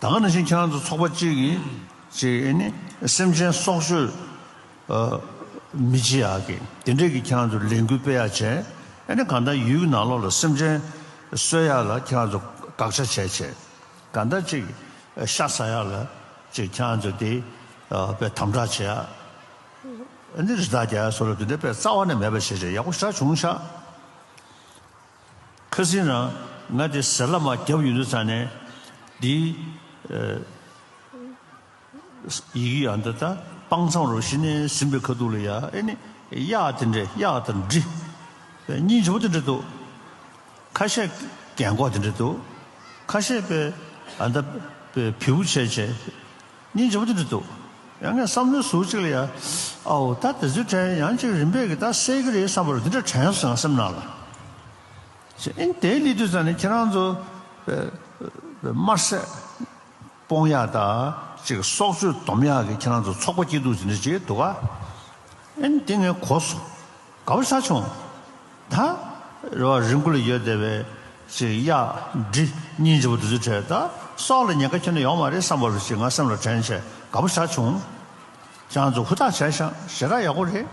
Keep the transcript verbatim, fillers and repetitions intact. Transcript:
ད་ག་ནང་བཞིན་ཁྱེད་རང་ཚོ་ཚོགས་པ་གཅིག་གིས་ཅིག་ཨེ་ནི་སེམས་ཅན་སྲོག་གཅོད་ཨ་མི་བྱེད་ཡག་གི་དེ་འདྲས་ཀྱི་ཁྱེད་རང་ཚོ་ལས་འགུལ་སྤེལ་ཡག་བྱས། ཨེ་ནི་གང་ལྟར་ཡུལ་ནང་ལོགས་ལ་སེམས་ཅན་གསོད་ཡག་ལ་ཁྱེད་རང་ཚོ་དགག་བྱ་བྱས་བྱས། གང་ལྟར་ཅིག་ཤ་ཟ་ཡག་ལ་ཅིག་ཁྱེད་རང་ཚོ་དེ་ཨ་དཔེ་དམ་དྲག་བྱེད་ཡག་ཨེ་ནི་རི་དྭགས་རྒྱག་ཡག་སོགས་ལ་དེ་འདྲས་དཔེ་རྩ་བ་ནས་མེད་པ་བྱས་བྱས་ཡག་པོ་ཞེ་དྲག་བྱུང་ཤག་ཁ་སང་རང་ང་དེ་ཟེར་ལ་མ་བརྒྱབ་ཡོང་དུས་ཙང་ནས་འདིའི་ཨ་ཡི་གེ་ཡང་འདི་ལྟ་སྤང་ཚང་རུ་གཞི་ནས་ཟིན་པའི་ཁ་ཐུག་ལ་ཡ་ཨེ་ནི་གཡག་དེ་འདྲས་གཡག་དང་འབྲི་སྙིང་རྗེ་པོ་དེ་འདྲས་འདུག་ཁ་ཤས་རྒན་གོག་དེ་འདྲས་འདུག་ཁ་ཤས་པའི་ཨ་འདི་པའི་བེའུ་བྱས་བྱས། སྙིང་རྗེ་པོ་དེ་འདྲ་འདུག་ཡང་ངས་བསམ་བློའི་ཟུར་གཅིག་ལ་ཡ། ཨའོ་ད་དེ་ཚོའི་གྲས་ཡང་ཅིག་རིམ་པས་ཀྱི་ད་སེལ་གི་རེད་བསམ་པ་རུ་དེ་འདྲ་དྲན་སོང་ང་སེམས་ནང་ལ། ཅེས་ཨིན་དེ་སླེབས་དུས་ཙང་ནས་ཁྱེད་རང་ཚོ་དམར་ཟས་སྤོང་ཡག་དང་ཅིག་སྲོག་གཅོད་སྡོམ་ཡག་གི་ཁྱེད་རང་ཚོ་ཚོགས་པ་སྐྱིད་སྡུག་དེ་འདྲ་ཅིག་འདུག་ག་ཨེ་ནི་དེ་ངས་གོ་སོང་། དགའ་པོ་ཞེ་དྲག་བྱུང་། ད་རེ་བ་རི་མགོ་ལ་ཡོད་བསྡད་པའི་ཅིག་གཡག་འབྲི་སྙིང་རྗེ་པོ་དེ་ཚོའི་གྲས་ད་སྲོག་ལ་ཉེན་ཁ་ཁྱོན་ནས་ཡོང་མ་རེད་བསམ་པ་རུ་ཅིག་ང་སེམས་ལ་དྲན་བྱས་དགའ་པོ་ཞེ་དྲག་བྱུང་། ཁྱེད་རང་ཚོ་ཧུར་ཐག་བྱས་ཤག་ཞེ་དྲག་ཡག་པོ་རེད།